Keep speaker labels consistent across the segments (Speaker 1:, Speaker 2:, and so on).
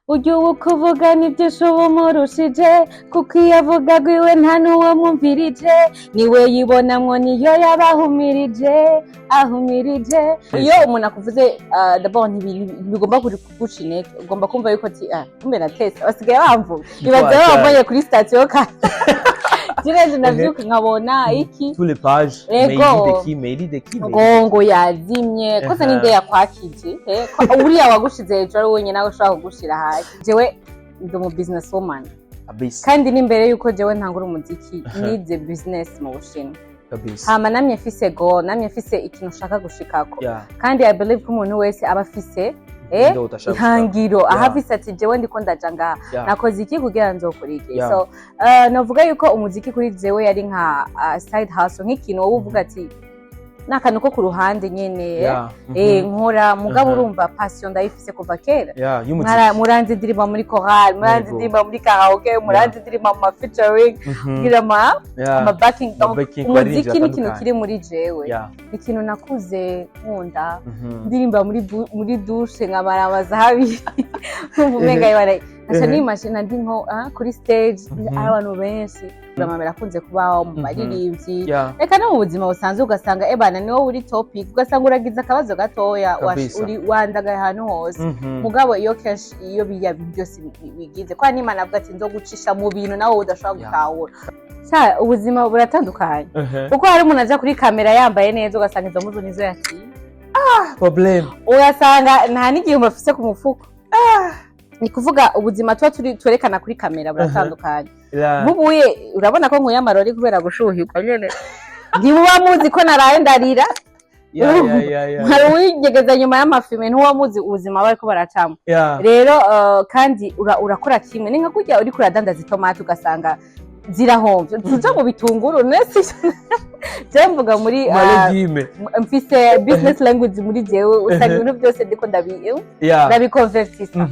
Speaker 1: Burya ubu kuvuga nibyo ushoba umurushije, kuko iyo avuga rwiwe nta n'uwo mwumvirije, niwe yibonamwo niyo yabahumirije ahumirije. Iyo umuntu akuvuze, d'abord ntibigomba kuguca intege, ugomba kumva yuko ati: "Ah, kumbe natese basigaye bamvuga." Ibaze bambonye kuri sitasiyo ka jireje, ndavyuka nkabona iki?
Speaker 2: Tous les pages.
Speaker 1: Ego.
Speaker 2: Meili de qui? Meili de qui?
Speaker 1: Ngo yazimye kose. Ninde yakwakije? Ko uriya wagushize hejuru ari wenyine nawe ushobora kugushira hasi. Jewe ndi umu business woman.
Speaker 2: Kabisa.
Speaker 1: Kandi n'imbere yuko jewe ntangura umuziki, nize business mu Bushinwa. Hama namye mfise goal, namye mfise ikintu ushaka gushikako. Kandi I believe ko umuntu wese aba afise
Speaker 2: Indoto ashaka
Speaker 1: ihangiro, aho afise ati: "Jewe ndiko ndaja ngaha, nakoze iki kugira nzokora iki?" So novuga yuko umuziki kuri jewe yari nka side hustle, nk'ikintu wowe uvuga ati ni akantu ko ku ruhande nyene, nkora mugabo urumva passion ndayifise kuva kera.
Speaker 2: Y'umuziki.
Speaker 1: Muranzi ndirimba muri chorale, muranzi ndirimba muri karaoke, muranzi ndirimba mu ma featuring, ngira ama ama backing.
Speaker 2: Ama backing ku baririmbyi
Speaker 1: Umuziki ni ikintu
Speaker 2: batandukanye.
Speaker 1: kiri muri jewe, ni ikintu nakuze nkunda. Ndirimba muri douche nkamara amasaha 2, nkumva umenga yibara nkaca nimashina ndi nko kuri stage, ari abantu benshi. Vraiment birakunze kubaho mu baririmbyi, reka no mu buzima busanzwe, ugasanga ebana ni wowe uri topic, ugasanga uragize akabazo gatoya, uri wandagaye ahantu hose. Mugabo iyo kenshi iyo biya byose bigize kwa n'Imana avuga ati: "Nzogucisha mu bintu nawe udashobora gutahura." Sha, ubuzima buratandukanye, kuko hari umuntu aja kuri kamera yambaye neza, ugasanga izo mpuzu nizo yaciye.
Speaker 2: Problème.
Speaker 1: Ugasanga nta n'igihumbi afise ku mufuko. Ni kuvuga ubuzima tuba turi twerekana kuri kamera buratandukanye. Nk'ubuye urabona ko nkuye amarori kubera gushuhirwa nyene, ntimuba muzi ko naraye ndarira. Hari uwigegeza nyuma y'amafilme, ntuba muzi ubuzima bariko baracamo. Rero kandi urakora kimwe, ni nka kurya uriko uradandaza itomati ugasanga zirahomvye, tuja mu bitunguru nese. Je mvuga muri
Speaker 2: Ma légume.
Speaker 1: Mfise business language muri jewe, usanga ibintu byose ndiko ndabiconvertisa.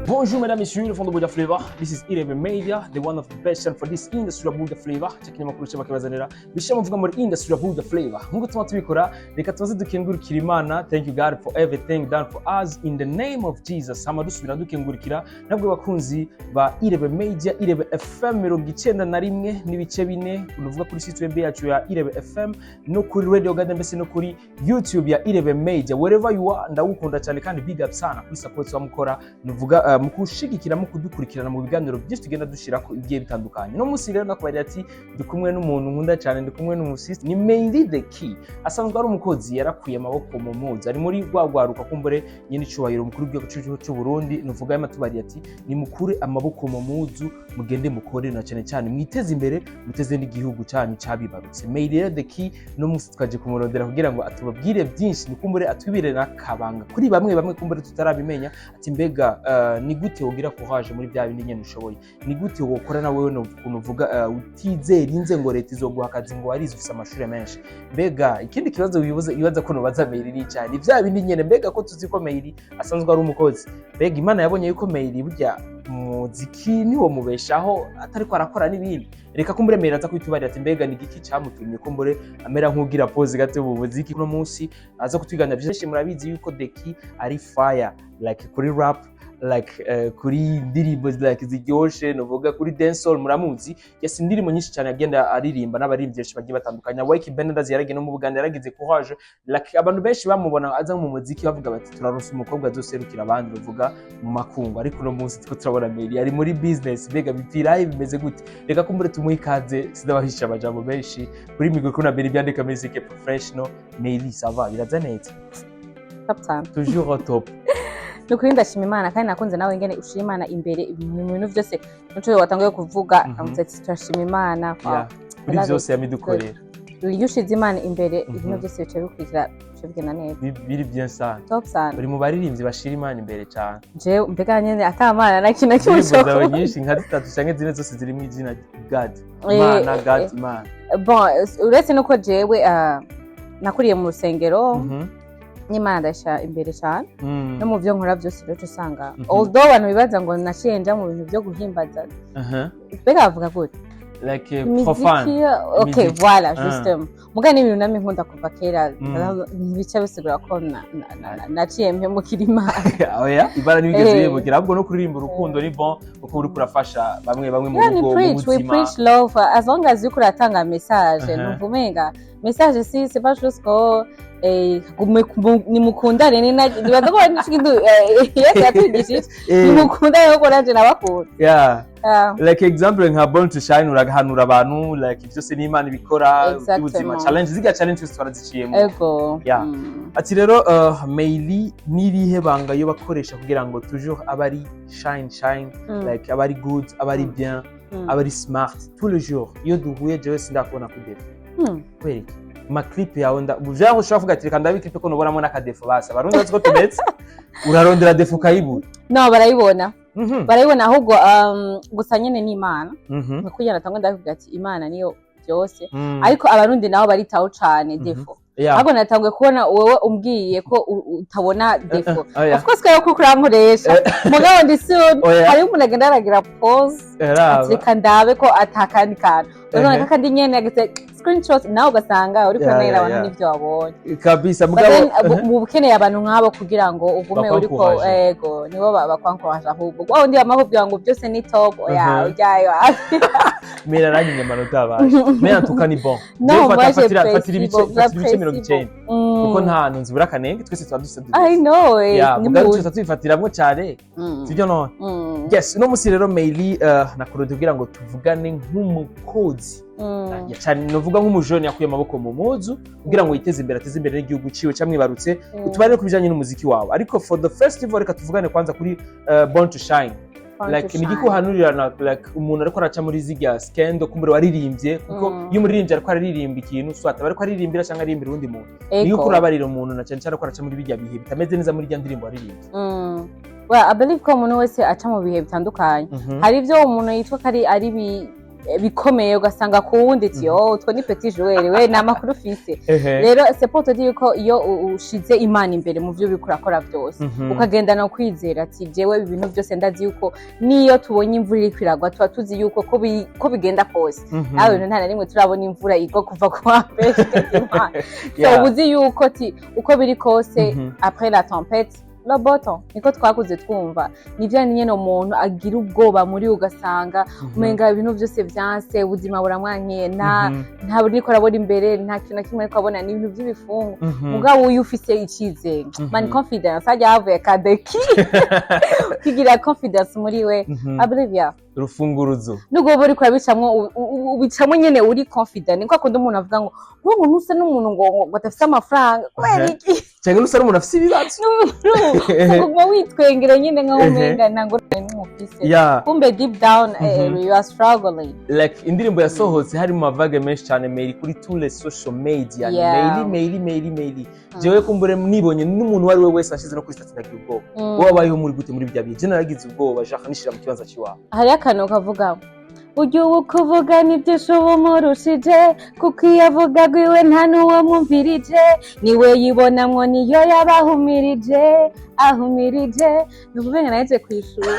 Speaker 2: Bonjour mesdames, messieurs, le fond de Buja Flavor. This is Irebe Media, the one of the best channel for this industry of Buja Flavor. Cya kinyamakuru cyo bakibazanira bishyira muvuga muri industry of Buja Flavor. Nkuko tuma tubikora, reka tubaze dukengurukira Imana. Thank you God for everything done for us in the name of Jesus. Hama dusubira dukengurukira nabwo bakunzi ba Irebe Media, Irebe FM 91.4, unuvuga kuri site web yacu ya Irebe FM no kuri Radio Garden, mbese no kuri YouTube ya Irebe Media. Wherever you are, ndagukunda cyane kandi big up sana kuri support wamukora, nuvuga mu kushigikira, mu kudukurikirana mu biganiro byinshi tugenda dushira ko ibigiye bitandukanye. No munsi rero nakubariye ati ndi kumwe n'umuntu nkunda cyane, ndi kumwe n'umusisi, ni Meili the Key, asanzwe ari umukozi, yarakuye amaboko mu muzi, ari muri rwa rwaruka kumbure nyine icubahiro umukuru w'igihugu cy'u Burundi nuvuga yamatubariye ati: "Nimukure amaboko mu muzu, mugende mukore, na cyane cyane mwiteze imbere, muteze n'igihugu cyanyu cyabibarutse." Meili rero the Key no munsi twaje kumurondera kugira ngo atubabwire byinshi, nikumbure atwibire n'akabanga kuri bamwe bamwe kumbure tutarabimenya, ati: "Mbega ni gute wogira courage muri bya bindi nyene ushoboye? Ni gute wokora na wewe ukuntu uvuga utizera inze ngo leta izoguha akazi, ngo warize, ufise amashuri menshi?" Mbega ikindi kibazo wibaza, wibaza ko nubaza Meili ni cyane bya bindi nyene: mbega ko tuzi ko Meili asanzwe ari umukozi, mbega Imana yabonye yuko Meili burya muziki niwo mubeshaho atariko arakora n'ibindi? Reka kumbure Meili aza kwitubarira ati: mbega ni igiki cyamutumye kumbure amera nk'ugira pause gato mu muziki? Uno munsi aza kutwiganira byinshi. Murabizi yuko The Key ari fire, like kuri rap, like kuri indirimbo like ziryoshe, nuvuga kuri dancehall muramuzi. Yes, indirimbo nyinshi cyane agenda aririmba n'abaririmbyi benshi bagiye batandukanya. Wyke Bernard yaragiye no mu Buganda, yaragize courage, like abantu benshi bamubona aza mu muziki bavuga bati: "Turaronse umukobwa azoserukira abandi," bavuga mu makungu. Ariko uno munsi two turabona Meili ari muri business. Mbega bipfirahe, bimeze gute? Reka kumbure tumuhe ikaze, sidabahisha amajambo menshi. Kuri micro kuna Meili byandika music professional. Meili, ça va? Biraza neza?
Speaker 1: Top time.
Speaker 2: Toujours au top.
Speaker 1: Ni ukuri ndashima Imana, kandi nakunze nawe ingene ushima Imana imbere mu bintu byose. Nico watanguye kuvuga, avuze ati: "Turashima Imana."
Speaker 2: Yeah. Kuri
Speaker 1: Love
Speaker 2: byose
Speaker 1: it.
Speaker 2: yamidukorera.
Speaker 1: Iyo ushize Imana imbere, ibintu byose bica bikurikira, bica bigenda neza.
Speaker 2: Biri bien sana.
Speaker 1: Top sana.
Speaker 2: Uri mu baririmbyi bashira Imana imbere cyane.
Speaker 1: Jewe mbega nyene atamana na kintu kimwe
Speaker 2: Indirimbo zawe
Speaker 1: cyo
Speaker 2: nyinshi nka zitatu canke zine zose zirimo izina God, Imana, God, Imana.
Speaker 1: Bon, uretse nuko jewe nakuriye mu rusengero, n'Imana ndayishira imbere cyane no mu byo nkora byose. Rero usanga although abantu bibaza ngo naciye nja mu bintu byo guhimbaza, mbega bavuga gute?
Speaker 2: Like profane.
Speaker 1: Imiziki, okay.
Speaker 2: Imiziki.
Speaker 1: Voilà.
Speaker 2: Ah.
Speaker 1: Justement, muga ni ibintu namwe nkunda kuva kera. Ntibica bisigura ko naciye mpemukira Imana.
Speaker 2: Oya, ibara ntibigeze bihemukira, ahubwo no kuririmba urukundo ni bon, kuko uriko urafasha bamwe bamwe mu
Speaker 1: Yeah, ni
Speaker 2: rugo, mu
Speaker 1: preach, we
Speaker 2: buzima.
Speaker 1: preach love, as long as uriko uratanga message. Numva umenga message si c'est pas juste ko nimukundane, ni nibaza ko ari ikintu Yesu yatwigishije, nimukundane kuko nanje nabakunda.
Speaker 2: Like example nka Born to Shine, urahanura abantu, like byose n'Imana ibikora.
Speaker 1: Exactement.
Speaker 2: By'ubuzima, challenge, ziga challenge zose twaraziciyemo.
Speaker 1: Ego.
Speaker 2: Yeah. Ati rero Meili, n'irihe banga yo bakoresha kugira ngo toujours abe ari shine shine, like abe ari good, abe ari bien, abe ari smart tous les jours? Iyo duhuye jewe sindakubona ku défaut. Kubera iki? Ma clip yawe nda vyanga ushobora kuvuga ati reka ndabe clip ko nubonamo n'aka défaut, basi Abarundi bazi ko tumeze, urarondera défaut ukayibura.
Speaker 1: No, barayibona. Barayibona ahubwo, gusa nyene ni Imana. Kugira natangwa ndavuga ati Imana niyo byose. Ariko Abarundi nabo baritaho cane défaut. Ahubwo natanguye kubona wowe umbwiye ko utabona défaut.
Speaker 2: Oya.
Speaker 1: Of course ko kurankoresha, mugabo ndi soon.
Speaker 2: Oya.
Speaker 1: Hariho umuntu agenda aragira pause,
Speaker 2: Raba.
Speaker 1: ati reka ndabe ko atakandi kantu. Urabona kakandi nyene yagize screenshot, nawe ugasanga uri kubonera abantu n'ivyo wabonye.
Speaker 2: Kabisa.
Speaker 1: But
Speaker 2: Mugabo
Speaker 1: then, mu bukeneye abantu nk'abo kugira ngo ugume uriko.
Speaker 2: Bakwankoraje.
Speaker 1: Ego, nibo bakwankoraje ahubwo wa wundi bamwe ngo byose ni top, oya. Ujyayo.
Speaker 2: Mera aranyimye amanota abaje, mais en tout cas ni bon.
Speaker 1: No,
Speaker 2: Jewe
Speaker 1: moi,
Speaker 2: fatira ibice,
Speaker 1: j'apprécie.
Speaker 2: fatira ibice 90, kuko nta hantu nzibura akanenge, twese tuba dusa.
Speaker 1: I know it.
Speaker 2: Yeah,
Speaker 1: Ni
Speaker 2: mugabo
Speaker 1: muzi.
Speaker 2: tuza tubifatiramwo cyane. Sibyo none?
Speaker 1: Mm.
Speaker 2: Yes, uno musi rero Meili, nakurode kugira ngo tuvugane nk'umukozi. Ya cyane, novuga nk'umujoni yakuye amaboko mu muzu kugira ngo yiteze imbere, ateze imbere n'igihugu ciwe camwibarutse. Utubarire ku bijanye n'umuziki wawe, ariko for the festival reka tuvugane kwanza kuri Born to Shine.
Speaker 1: Born
Speaker 2: Like
Speaker 1: to
Speaker 2: ni
Speaker 1: Shine.
Speaker 2: igikuhanurira na like umuntu ariko araca muri zirya scandal, kumbure waririmbye, kuko iyo umuririmbyi ariko araririmba ikintu, swat aba ariko aririmbira cyangwa aririmbira uwundi muntu, niyo uko urabarira umuntu na cyane cyane ariko araca muri bijya bihe bitameze neza muri rya ndirimbo waririmbye.
Speaker 1: Well, I believe ko umuntu wese aca mu bihe bitandukanye. Hari ibyo umuntu yitwa ko ari bikomeye, ugasanga ku wundi ati oh, utwo ni petit joueur, we ni amakuru ufise. Rero c'est pour te dire ko iyo ushize Imana imbere mu byo uriko urakora byose, ukagendana kwizera ati jewe ibi bintu byose ndazi yuko niyo tubonye imvura iriko iragwa, tuba tuzi yuko ko bigenda kose, nawe bintu nta na rimwe turabona imvura igwa kuva ku wa mbere kugeza Imana. So uba uzi yuko ati uko biri kose, après la tempête le beau temps, niko twakuze twumva. Nivyo nyene, umuntu agira ubwoba muri we, ugasanga umenga ibintu byose vyanse, ubuzima buramwankiye, nta nta buriko arabona imbere, nta kintu na kimwe ariko abona, ni ibintu by'ibifungu. Mugabo uyu ufise icizere, man, confidence hajya havuye kadeki kigira confidence muri we. I believe, yeah.
Speaker 2: Urufunguruzo.
Speaker 1: Nubwo uba uriko urabicamwo, ubicamwo nyene uri confident. Niko akunda umuntu avuga ngo umuntu usa n'umuntu ngo adafise amafaranga kubera iki?
Speaker 2: Cyangwa usa n'umuntu afise ibibazo.
Speaker 1: Uguma witwengera nyine nkaho umenga nta ngorane n'umufise, kumbe deep down you are struggling.
Speaker 2: Like indirimbo yasohotse hari mu ma vagues menshi cyane, Meili kuri tous les social media ni
Speaker 1: Yeah.
Speaker 2: Meili, Meili, Meili, Meili. Jewe kumbure nibonye n'umuntu uwo ari we wese ashize no kuri statut, ndagira ubwoba. Wowe wabayeho muri gute muri bya bihe? Je naragize ubwoba, Jacques, nishira mu kibanza ciwawe.
Speaker 1: Hariho akantu kavuga ujya uba kuvuga nibyo ushoba umurushije, kuko iyo avuga rwiwe nta n'uwo mwumvirije, niwe yibonamwo, niyo yabahumirije ahumirije. Ni ukuvuga naje ku ishuri,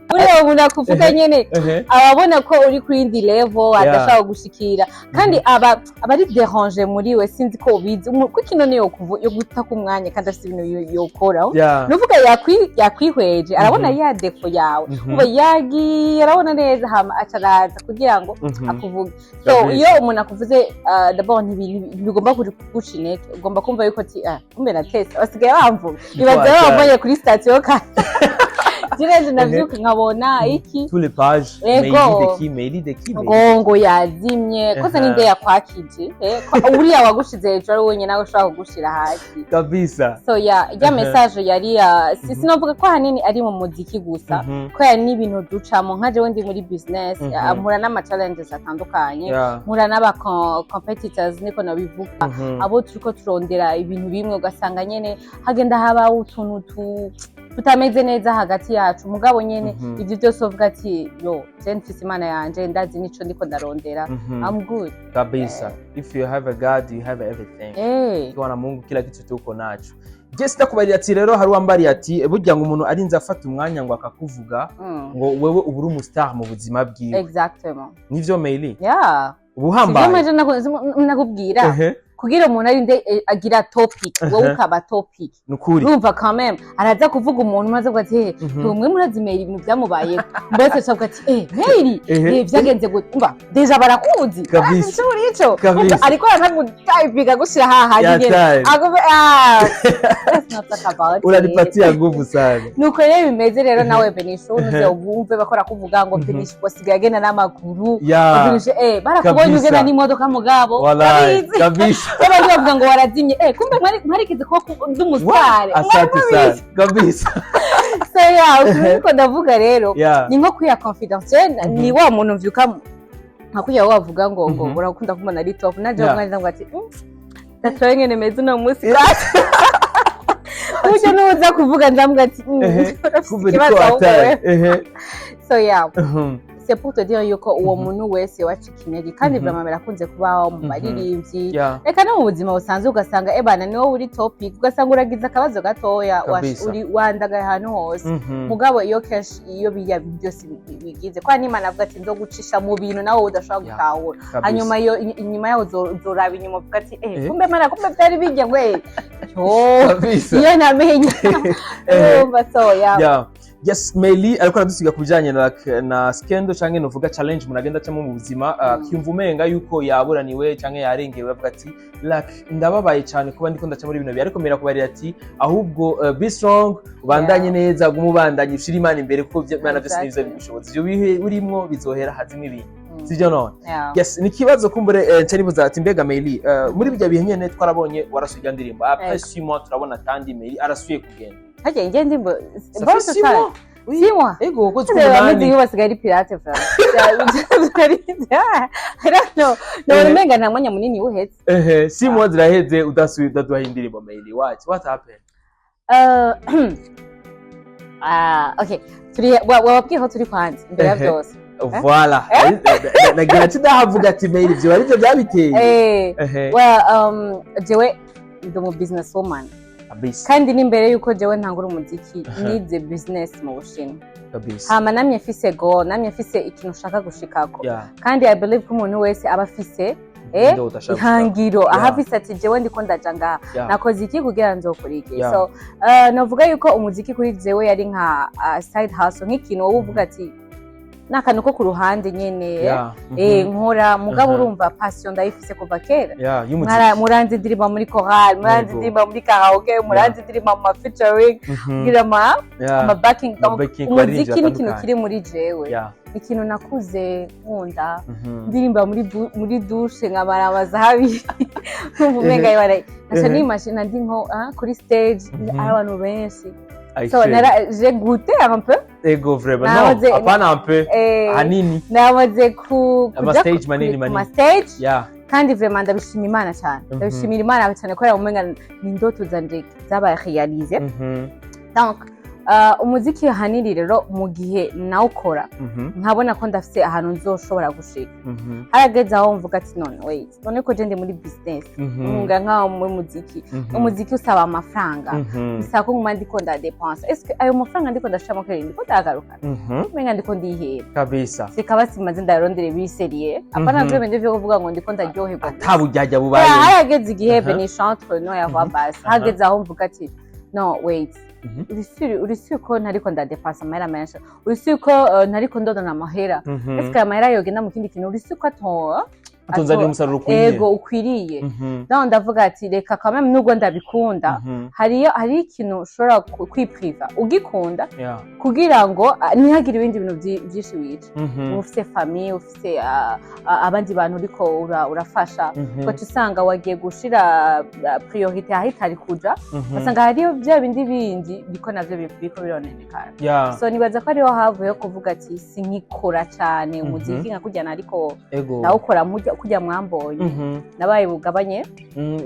Speaker 1: buriya umuntu akuvuga nyene ababona ko uri kuri indi level adashobora gushikira, kandi aba ari déranger muri we. Sinzi ko ubizi. Kuko ino niyo yo guta ku mwanya kandi afite ibintu yokora. Nuvuga yakwihweje, arabona ya défaut yawe, uba yagiye arabona neza, hama aca araza kugira ngo akuvuge. So iyo umuntu akuvuze, d'abord ntibigomba kuguca intege, ugomba kumva yuko ati ah, kumbe natese, basigaye bamvuga. Ibaze bambonye kuri sitasiyo kandi jireje navyuka nkabona iki?
Speaker 2: Tous les pages.
Speaker 1: Ego.
Speaker 2: Meili de qui? Meili de qui?
Speaker 1: Ngo yazimye kose. Ninde yakwakije? Ko uriya wagushize hejuru ari wenyine nawe ushobora kugushira hasi.
Speaker 2: Kabisa.
Speaker 1: So ya rya message yari ya sinovuga ko ahanini ari mu muziki gusa, kubera n'ibintu ducamo. Nka jewe ndi muri business, mpura n'ama challenges atandukanye, mpura n'aba competitors, niko nabivuga, abo turiko turondera ibintu bimwe, ugasanga nyene hagenda haba utuntu tu Tutameze neza hagati yacu, mugabo nyene ivyo byose uvuga ati: "Yo, je mfise Imana yanje, ndazi nico ndiko ndarondera. I'm good."
Speaker 2: Kabisa, if you have a God, you have everything. Ukiwa na Mungu, kila kitu tuko nacho. Je, sitakubarira ati rero hari uwambariye ati burya ngo umuntu arinze afata umwanya ngo akakuvuga ngo wewe uba uri umustar mu buzima bwiwe.
Speaker 1: Exactement.
Speaker 2: Nivyo, Meili?
Speaker 1: Yeah.
Speaker 2: Uba uhambaye.
Speaker 1: Sivyo nakubwira, kugira umuntu arinde agira topic, wowe ukaba topic.
Speaker 2: Nukuri.
Speaker 1: Urumva, quand même araza kuvuga umuntu maze avuga ati: "Eh, mwe murazi Meili, ibintu byamubayeho." Mbese acavuga ati: "Eh, Meili, vyagenze gute?" Umva, déjà barakuzi.
Speaker 2: Kabisa.
Speaker 1: Ico urico.
Speaker 2: Kabisa.
Speaker 1: Ariko aranagutayipinga gushira hahandi nyene.
Speaker 2: Yataye.
Speaker 1: Agume, ah, let's not talk about it.
Speaker 2: Unanipatia nguvu sana.
Speaker 1: Nuko rero bimeze rero, nawe Benisho, nuze ubumve bakora kuvuga ngo Benisho wasigaye agenda n'amaguru. Benisho, barakubonye ugenda n'imodoka, mugabo
Speaker 2: Wallahi.
Speaker 1: urabizi.
Speaker 2: Kabisa.
Speaker 1: Babandi bavuga ngo warazimye, kumbe mwarigeze kuba ndi umusare.
Speaker 2: Asante sana, kabisa.
Speaker 1: So yeah, ukuntu niko ndavuga rero, ni nko kwiha confidence. Je, ni wa muntu mvyuka nka kuya wavuga ngo urakunda kumubona ari top, naje umwanya ndavuga ati: "Ndatoye ngene meze uno munsi." Buryo nuza kuvuga ndavuga ati: "Urafise
Speaker 2: Kumbe
Speaker 1: ikibazo
Speaker 2: niko
Speaker 1: ahubwo
Speaker 2: hatari.
Speaker 1: wewe." So yeah, c'est pour te dire yuko uwo muntu wese wacika intege, kandi vraiment birakunze kubaho mu baririmbyi, reka no mu buzima busanzwe, ugasanga ebana ni wowe uri topic, ugasanga uragize akabazo gatoya, uri wandagaye ahantu hose. Mugabo iyo kenshi iyo biya byose bigize kwa n'Imana avuga ati: "Nzogucisha mu bintu nawe udashobora gutahura." Hanyuma iyo inyuma yaho uzoraba inyuma uvuga ati: "Eh, kumbe Mana, kumbe byari bijya ngo yo iyo namenya." Urumva, so yeah.
Speaker 2: Yeah. Yes, Meili ariko aradusiga ku bijanye na scandal canke novuga challenge umuntu agenda acamo mu buzima, akiyumva umenga yuko yaburaniwe canke yarengewe, avuga ati like ndababaye cyane kuba ndiko ndaca muri bino bihe, ariko mera kubarira ati ahubwo be strong, ubandanye neza, gume ubandanye, ushire Imana imbere, kuko Imana byose nivyo bigushoboza. Ivyo bihe urimwo bizohera, hazimwe ibintu, sivyo none?
Speaker 1: Yeah.
Speaker 2: Yes, ni ikibazo kumbure nca nibuza ati mbega Meili, muri bijya bihe nyene twarabonye warasuye indirimbo, après 6 mois turabona kandi Meili arasuye kugenda.
Speaker 1: Harya njye ndimbo
Speaker 2: Ça fait 6 mois. Oui.
Speaker 1: 6 mois.
Speaker 2: Ego, ukwezi
Speaker 1: Bameze
Speaker 2: k'umunani.
Speaker 1: nk'ubu basigaye ari pirate, Frank. I don't know. Nabona umenga nta mwanya munini uhetse.
Speaker 2: Ehe, 6 mois ziraheze udasuye, udaduha indirimbo. Meili, what happened?
Speaker 1: Ah, okay. Turi wababwiye ko turi kwanza imbere ya byose.
Speaker 2: Voilà, nagira ati ndahavuga ati Meili ivyo arivyo byabiteye.
Speaker 1: Well, jewe ndi umu business woman. Kandi n'imbere yuko jewe ntangura umuziki, nize business mu Bushinwa. Hama namye mfise goal, namye mfise ikintu ushaka gushikako. Kandi I believe ko umuntu wese aba afise
Speaker 2: Indoto ashaka
Speaker 1: ihangiro, aho afise ati: "Jewe ndiko ndaja ngaha, nakoze iki kugira nzokora iki?" So novuga yuko umuziki kuri jewe yari nka side hustle, nk'ikintu wowe uvuga ati ni akantu ko ku ruhande nyene nkora, mugabo urumva passion ndayifise kuva kera.
Speaker 2: Yeah, y'umuziki.
Speaker 1: Muranzi ndirimba muri chorale, muranzi ndirimba muri karaoke, muranzi ndirimba mu ma featuring, ngira ama ama backing.
Speaker 2: Ama backing ku baririmbyi
Speaker 1: Umuziki ni ikintu
Speaker 2: batandukanye.
Speaker 1: kiri muri jewe, ni ikintu nakuze nkunda, ndirimba muri douche nkamara amasaha 2, nkumva umenga yibara naca nimashina ndi nko kuri stage, ari abantu benshi.
Speaker 2: I
Speaker 1: So
Speaker 2: feel.
Speaker 1: nara j'ai goûté un peu.
Speaker 2: Ego, vraiment, non, hapana un peu, hanini.
Speaker 1: Namaze ku
Speaker 2: Ama
Speaker 1: kuja
Speaker 2: stage manini,
Speaker 1: ku
Speaker 2: manini.
Speaker 1: ma stage, kandi vraiment ndabishima Imana cyane. Ndabishimira Imana cyane kubera umenga ni indoto zanje zabaye réalisées. Donc umuziki hanini rero, mu gihe nawukora nkabona ko ndafise ahantu nzoshobora gushika, harageze aho mvuga ati: "None wait, none ko je ndi muri business, nkunga nkaho muri muziki, umuziki usaba amafaranga, bisaba ko nguma ndiko ndadepensa. Est-ce que ayo mafaranga ndiko ndashiramo kare ndiko ndagarukana? Umenga ndiko ndiheba." Zikaba simaze ndarondere biri sérieux, apana vyo bindi vyo kuvuga ngo ndiko ndaryoherwa gusa.
Speaker 2: Ata buryarya bubaye.
Speaker 1: Harageze igihe, Benisha, entre nous ya voix basse, hageze aho mvuga ati: "No, wait, uri sûr ko ntariko ndadepensa amahera menshi? Uri sûr ko ntariko ndodona amahera? Est-ce que amahera yogenda mu kindi kintu? Uri sûr ko ato
Speaker 2: Atunzanira umusaruro ukwiye?"
Speaker 1: Ego, ukwiriye. Donc ndavuga ati reka quand même, nubwo ndabikunda, hariyo ikintu ushobora kwipriva ugikunda kugira ngo ntihagire ibindi bintu byinshi wica. Uba ufise famille, ufise abandi bantu uriko urafasha, ugaca usanga wagiye gushira priorité aho itari kuja, ugasanga hariyo bya bindi bindi biko navyo biriko bironenekara. So nibaza ko ariho havuyeho kuvuga ati sinkikora cane umuziki nka kurya nariko ndawukora murya Kurya mwambonye, nabaye bugabanye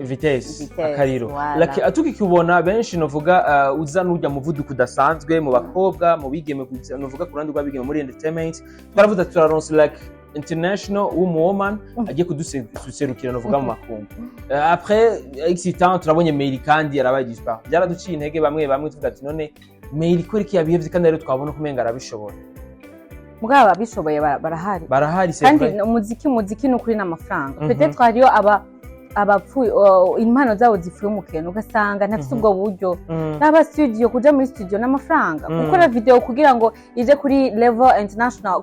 Speaker 2: vitesse.
Speaker 1: Vitesse,
Speaker 2: akariro.
Speaker 1: Voilà.
Speaker 2: Like, tukikubona benshi novuga uza n'urya muvuduko udasanzwe mu bakobwa, mu bigeme, novuga ku ruhande rw'abigeme muri entertainment, twaravuze ati turaronse like international woman agiye kuduserukira novuga mu makungu. Après excitant turabonye Meili kandi yarabaye disparu, byaraduciye intege bamwe bamwe, tuvuga ati none Meili ko ariko yabihevye kandi rero twabona ko umenga arabishobora.
Speaker 1: Mugabo ababishoboye barahari.
Speaker 2: Barahari, c'est
Speaker 1: Kandi
Speaker 2: vrai.
Speaker 1: umuziki ni ukuri n'amafaranga. Peut-être hariyo aba abapfuye, impano zabo zipfuye mu kintu, ugasanga ntafise ubwo buryo. N'aba studio, kuja muri studio n'amafaranga, gukora video kugira ngo ije kuri level international,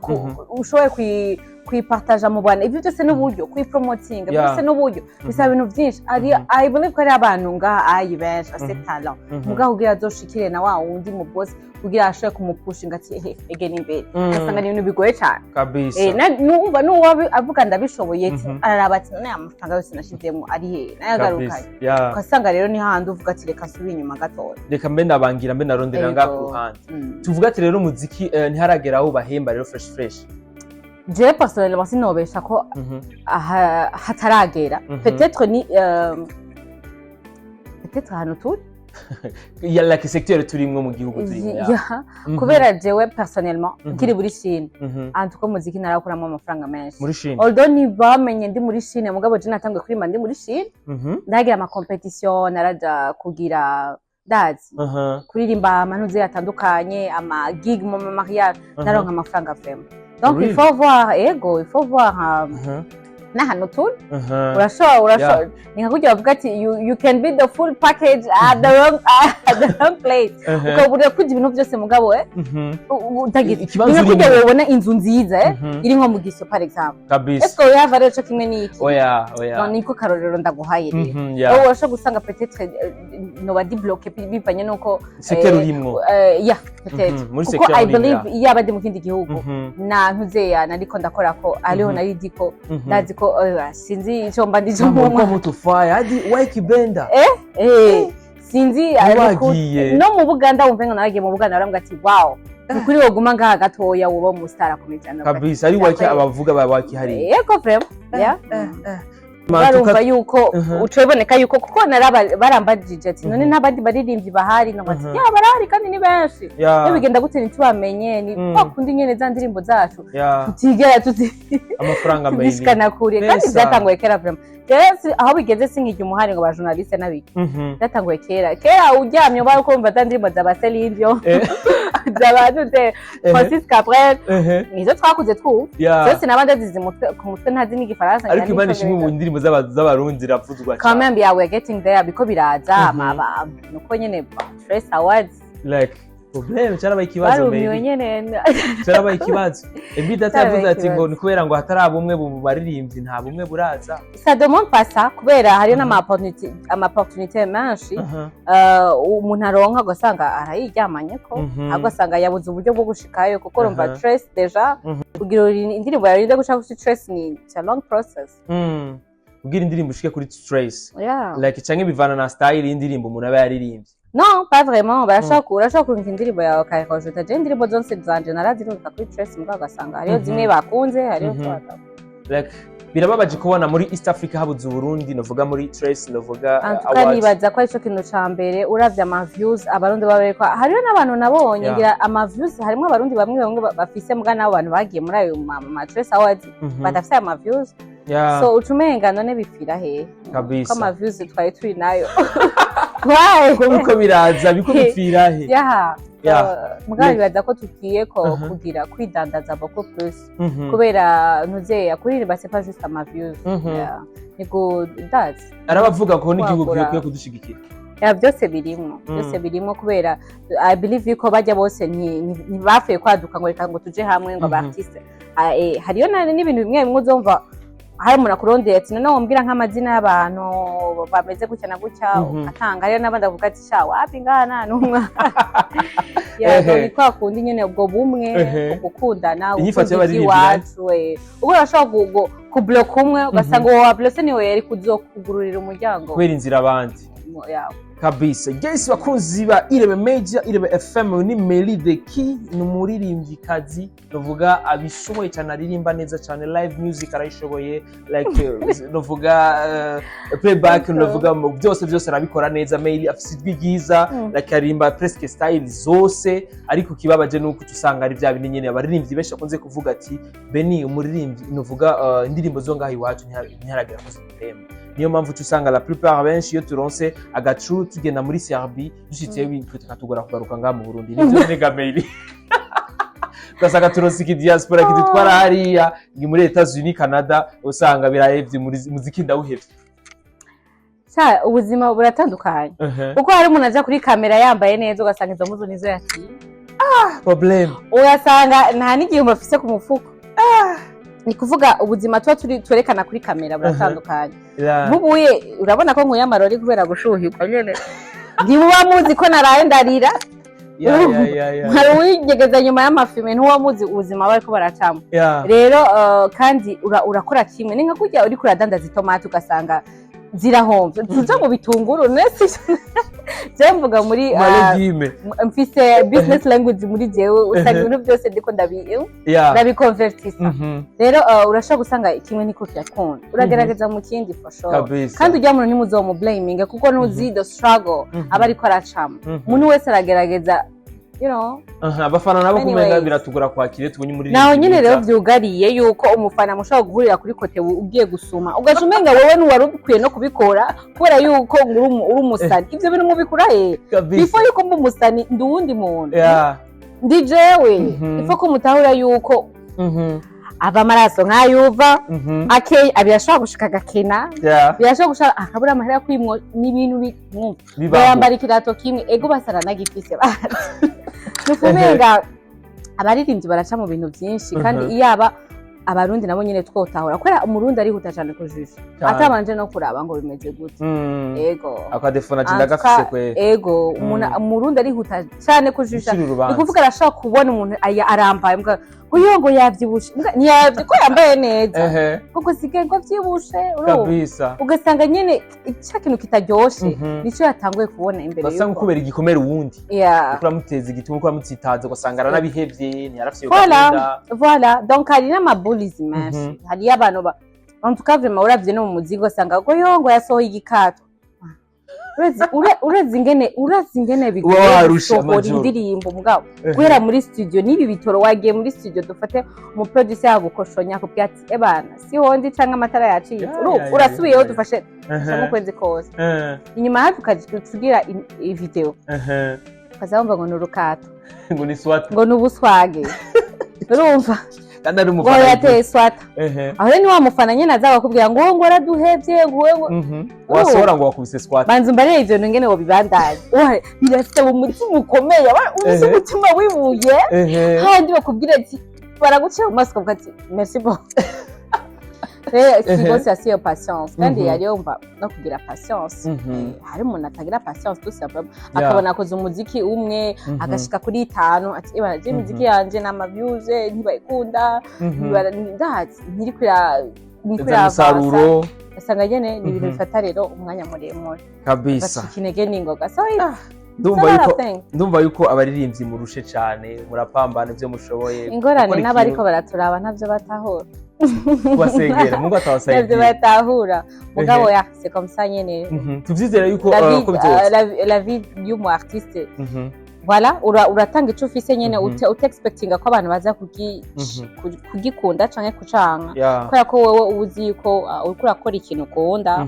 Speaker 1: ushobore kuyipartaja mu bantu, ibyo byose n'uburyo, kuyipromotinga, byose n'uburyo, bisaba ibintu byinshi. Ari I believe ko ari abantu ngaha ayi benshi afite talent, mugabo kugira azoshikire na wa wundi mu boss, kugira ashobore kumupushinga ati ehe, egera imbere, ugasanga ni ibintu bigoye cyane. Numva n'uwo avuga ndabishoboye ati, araraba ati none aya mafaranga yose nashizemo ari hehe, nayagarukanye? Ugasanga rero ni hahandi uvuga ati reka nsubire inyuma gatoya.
Speaker 2: Reka mbe ndabangira, mbe narondera ngaha ku ruhande. Tuvuga ati rero umuziki ntiharagera aho bahemba rero fresh fresh.
Speaker 1: Jewe personnellement sinobesha ko aha hataragera. Peut-être ni peut-être ahantu turi.
Speaker 2: Ya, like secteur turimwo mu gihugu turimwo, ya.
Speaker 1: Ya, kubera jewe personnellement nkiri muri Chine, ahantu ko muziki narakuramo amafaranga menshi.
Speaker 2: Muri Chine?
Speaker 1: Although ntibamenye ndi muri Chine, mugabo je natanguye kuririmba ndi muri Chine. Ndagira ama competition, naraja kugira ndazi kuririmba amanuze atandukanye, ama gig mu ma mariage, naronka amafaranga vraiment. Donc il
Speaker 2: Really?
Speaker 1: faut voir, ego, il faut voir n'ahantu turi. Urashobora, ni nka kurya bavuga ati you can be the full package at the wrong place, ukabura kurya ibintu byose mugabo utagize.
Speaker 2: Ikibazo
Speaker 1: Ni nka kurya
Speaker 2: urimo.
Speaker 1: wobona inzu nziza iri nko mu Giso par exemple. Est-ce que yava rero co kimwe n'iki?
Speaker 2: Oya, oya.
Speaker 1: No, niko karorero ndaguhaye rero. Wowe urashobora gusanga peut-être noba ndi bloqué bivanye nuko
Speaker 2: Secteur urimwo.
Speaker 1: Ya, peut-être.
Speaker 2: Muri
Speaker 1: Kuko
Speaker 2: secteur
Speaker 1: I
Speaker 2: urimo,
Speaker 1: believe iyo aba ndi mu kindi gihugu, na ntuzeya nariko ndakora ko ariho, nari ndi ko ndazi ko sinzi icyo mba ndico mu
Speaker 2: Mama mutufaya hadi waikibenda.
Speaker 1: Sinzi
Speaker 2: Ntiwagiye.
Speaker 1: No mu Buganda, wumve ngo naragiye mu Buganda, barambwira ati wow, ni ukuri woguma ngaha gatoya woba umu star akomeye cyane.
Speaker 2: Kabisa, ari waki abavuga ba waki hari.
Speaker 1: Yego, vraiment, ya, barumva yuko uca biboneka yuko kuko barambajije ati none n'abandi baririmbyi bahari? Nkavuga ati ya, barahari kandi ni benshi. Iyo bigenda gute ntitubamenye? Ni kwa kundi nyene za ndirimbo zacu tutigera tuzi
Speaker 2: Amafaranga menshi.
Speaker 1: tuzishikana kure kandi
Speaker 2: Pesa.
Speaker 1: byatanguye kera vraiment. Jewe aho bigeze sinkijya umuhari ngo ba journaliste n'abiki. Byatanguye kera kera, uryamye ubaye ukumva za ndirimbo za ba Celine Dion, za ba Nute, Francis Cabrel, nizo twakuze twumva. Zose naba ndazizi ku mutwe, ntazi n'igifaransa,
Speaker 2: Ariko
Speaker 1: ngira
Speaker 2: Imana ishimwe, mu
Speaker 1: n'icongereza.
Speaker 2: ndirimbo z'Abarundi ziravuzwa
Speaker 1: Quand
Speaker 2: cyane.
Speaker 1: même, yeah, we're getting there, biko biraza. Nuko nyene Trace Awards
Speaker 2: Like problème cyarabaye ikibazo.
Speaker 1: Barumiwe
Speaker 2: Maybe
Speaker 1: nyene.
Speaker 2: Cyarabaye ikibazo. Ebi data
Speaker 1: Cyarabaye
Speaker 2: yavuze ati ngo
Speaker 1: ikibazo.
Speaker 2: ni kubera ngo hataraba umwe mu baririmbyi, nta bumwe buraza.
Speaker 1: Ça demande pas ça, kubera hariyo n'ama opportunité menshi umuntu aronka, ugasanga arayiryamanye ko ugasanga yabuze uburyo bwo gushikayo, kuko urumva Trace déjà, kugira indirimbo yawe irinde gushaka kuri Trace ni it's a long process.
Speaker 2: Kugira indirimbo ushike kuri Trace,
Speaker 1: Yeah.
Speaker 2: like canke bivana na style y'indirimbo umuntu aba yaririmbye?
Speaker 1: Non, pas vraiment. Barashobora urashobora kurungika indirimbo yawe ukayikojuta. Je indirimbo zose zanje narazirungika kuri Trace, mugabo ugasanga hariyo zimwe bakunze, hariyo zo.
Speaker 2: Like birababaje kubona muri East Africa habuze Uburundi, novuga muri Trace, novuga
Speaker 1: En tout cas,
Speaker 2: awards.
Speaker 1: nibaza ko arico kintu ca mbere uravye ama views Abarundi baba bariko. Hariyo n'abantu nabonye ngira ama views, harimwo Abarundi bamwe bamwe bafise, muga n'abo bantu bagiye muri ayo ma Trace Awards badafise ayo ma views. So uca umenga none bipfira hehe?
Speaker 2: Kabisa.
Speaker 1: Ko ama views twari turi nayo. Why?
Speaker 2: Ko biko biraza, biko bipfira he?
Speaker 1: Yeah. Mugabo nibaza ko tugiye ko kugira kwidandaza beaucoup plus, kubera ntuzeya kuririmba c'est pas juste ama views. Yeah. Ni kudazi.
Speaker 2: Arabavuga ko n'igihugu
Speaker 1: Kwagura.
Speaker 2: gikwiye kudushigikira.
Speaker 1: Ya, byose birimwo, byose birimwo, kubera I believe yuko bajya bose ntibapfuye kwaduka ngo reka ngo tuje hamwe ngo aba artiste. Hariyo n'ibintu bimwe bimwe uzumva hari umuntu akurondeye ati none wombwira nk'amazina y'abantu bameze gutya na gutya, ugatanga. Hariyo n'abandi bavuga ati sha, wapi, ngaha nta n'umwe. Ya, ni kwa kundi nyene ubwo bumwe, ugukundana,
Speaker 2: Inyifato
Speaker 1: gukunda
Speaker 2: y'abaririmbyi.
Speaker 1: iby'iwacu. Ubwo urashobora kubloka umwe, ugasanga uwo wablose niwe yari kuzokugururira umuryango
Speaker 2: Kubera inzira abandi.
Speaker 1: Yawe.
Speaker 2: Kabisa. Yes, bakunzi ba Irebe Media, Irebe FM, ni Meili the Key, ni umuririmvyikazi novuga abishoboye cyane, aririmba neza cyane, live music arayishoboye, like novuga playback, novuga byose byose arabikora neza. Meili afise ijwi ryiza, like aririmba presque style zose. Ariko kibabaje nuko usanga ari bya bindi nyene abaririmbyi benshi bakunze kuvuga ati: "Beni umuririmbyi novuga indirimbo zo ngaho iwacu ntiharagera ko zitemba." Niyo mpamvu uca usanga la plupart benshi iyo turonse agacu tugenda muri Serbie, dushitseyo bikatugora kugaruka ngaha mu Burundi. Nivyo nega Meili? Ugasanga turonse iki diaspora kidutwara hariya ni muri Etats-Unis, Canada, usanga birahevye, muziki ndawuhevye.
Speaker 1: Sha, ubuzima buratandukanye, kuko hari umuntu aja kuri kamera yambaye neza, ugasanga izo mpuzu nizo yaciye.
Speaker 2: Problème.
Speaker 1: Ugasanga nta n'igihumbi afise ku mufuko. Ni kuvuga ubuzima tuba turi twerekana kuri kamera buratandukanye. Nk'ubuye urabona ko nkuye amarori kubera gushuhirwa nyene, ntimuba muzi ko naraye ndarira.
Speaker 2: Ya.
Speaker 1: Hari uwinyegeza nyuma y'amafilme, ntuba muzi ubuzima bariko baracamo. Rero kandi urakora kimwe, ni nka kurya uriko uradandaza itomati ugasanga zirahomvye, tuja mu bitunguru nesi. Je mvuga muri
Speaker 2: Ma légume.
Speaker 1: Mfise business language muri jewe, usanga ibintu byose ndiko ndabiconvertisa. Rero urashobora gusanga kimwe niko kirakunda, uragerageza mu kindi, for sure. Kandi ujya muntu ntimuzomublaminge, kuko ntuzi the struggle aba ariko aracamo. Umuntu wese aragerageza.
Speaker 2: Aha, abafana nabo kumenga
Speaker 1: Anyways.
Speaker 2: biratugora kwakira iyo tubonye umuririmbyi
Speaker 1: Naho nyine rero
Speaker 2: mwiza.
Speaker 1: vyugariye yuko umufana mushobora guhurira kuri côté, ugiye gusuma, ugaca umenga wowe ntiwari ukwiye no kubikora kubera yuko ngo uri umusani. Ivyo bintu mubikura he? Before yuko mba umusani, ndi uwundi muntu. Ndi jewe. Ifo ko mutahura yuko ava amaraso nk'ayuva ake, birashobora gushika agakena, birashobora gushika akabura amahera yo kwimwo n'ibintu mwumva.
Speaker 2: Bibaho.
Speaker 1: Bayambara ikirato kimwe, ego basara nagifise bazi. Ni ukumenga abaririmbyi baraca mu bintu byinshi, kandi iyaba Abarundi nabo nyine twotahura, kubera Umurundi arihuta cyane kujisha atabanje no kuraba ngo bimeze gute. Ego.
Speaker 2: Akadefona ati ndagafise kwe.
Speaker 1: Ego, umuntu, Umurundi arihuta cyane kujisha.
Speaker 2: Gucira
Speaker 1: Ni
Speaker 2: urubanza.
Speaker 1: kuvuga arashobora kubona umuntu arambaye, mbwa uyo ngo yavyibushe. Mbwa ntiyavyi ko yambaye neza, kuko sigaye ngo avyibushe, urumva? Ugasanga nyene ca kintu kitaryoshe nico yatanguye kubona imbere
Speaker 2: Ugasanga
Speaker 1: yuko
Speaker 2: kubera igikomere uwundi uramuteza igituma, uko uramutsitaza, ugasanga aranabihevye, ntiyarafise iyo
Speaker 1: Voilà.
Speaker 2: gahunda.
Speaker 1: Voilà, donc hari n'amabulizi menshi. Hariyo abantu ba, en tout cas vraiment, uravye no mu muziki ugasanga ngo yo ngo yasohoye igikato. Urazi ingene
Speaker 2: Uba
Speaker 1: bigoye
Speaker 2: warushe
Speaker 1: gusohora
Speaker 2: amajoro.
Speaker 1: indirimbo, mugabo guhera muri studio n'ibi bitoro, wagiye muri studio, dufate umuproducer yagukoshonya akubwira ati: "Ebana si hondi", canke "Amatara yacitse." Urumva, urasubiyeho, dufashe mu kwezi kose, inyuma hafi ukagira video, ukaza wumva ngo ni urukato.
Speaker 2: Ngo ni swat.
Speaker 1: Ngo ni ubuswage, urumva?
Speaker 2: Kandi ari
Speaker 1: Ngo
Speaker 2: umufana.
Speaker 1: yateye swata. Aho rero ni wa mufana nyene aza bakubwira ngo wowe ngo waraduhevye, ngo wowe ngo
Speaker 2: Wasohora ngo wakubise squat.
Speaker 1: Banza umbarire ivyo bintu ngene wobibandanya. Birasaba umutima ukomeye, ufise umutima wibuye, handi bakubwira ati baragucira mu maso, ukavuga ati: "Merci beaucoup." Rero si bose yasiyo patience, kandi yari yumva no kugira patience. Hari umuntu atagira patience tout simplement, akabona akoze umuziki umwe, agashika kuri itanu, ati: "Ebana je imiziki yanje n'ama views ntibayikunda, ndazi ntiriko
Speaker 2: Iza umusaruro."
Speaker 1: Usanga nyene ni ibintu bifata rero umwanya muremure, bacika intege n'ingoga, so it's
Speaker 2: Ndumva
Speaker 1: a lot
Speaker 2: yuko
Speaker 1: of things.
Speaker 2: Ndumva yuko abaririmbyi murushe cyane, murapambana ibyo mushoboye.
Speaker 1: Ingorane
Speaker 2: Gukora
Speaker 1: n'abariko
Speaker 2: ikintu-
Speaker 1: baraturaba ntavyo batahura.
Speaker 2: Kubasengera Mungu
Speaker 1: Ntavyo
Speaker 2: atabasaidiye.
Speaker 1: batahura, mugabo ya c'est comme ça nyene.
Speaker 2: Tuvyizere yuko
Speaker 1: La vie,
Speaker 2: ko byose
Speaker 1: la vie y'umu artiste, voilà, uratanga ico ufise nyene, uta expectinga ko abantu baza kugikunda canke kucanka, kubera ko wewe uba uzi yuko uriko urakora ikintu ukunda,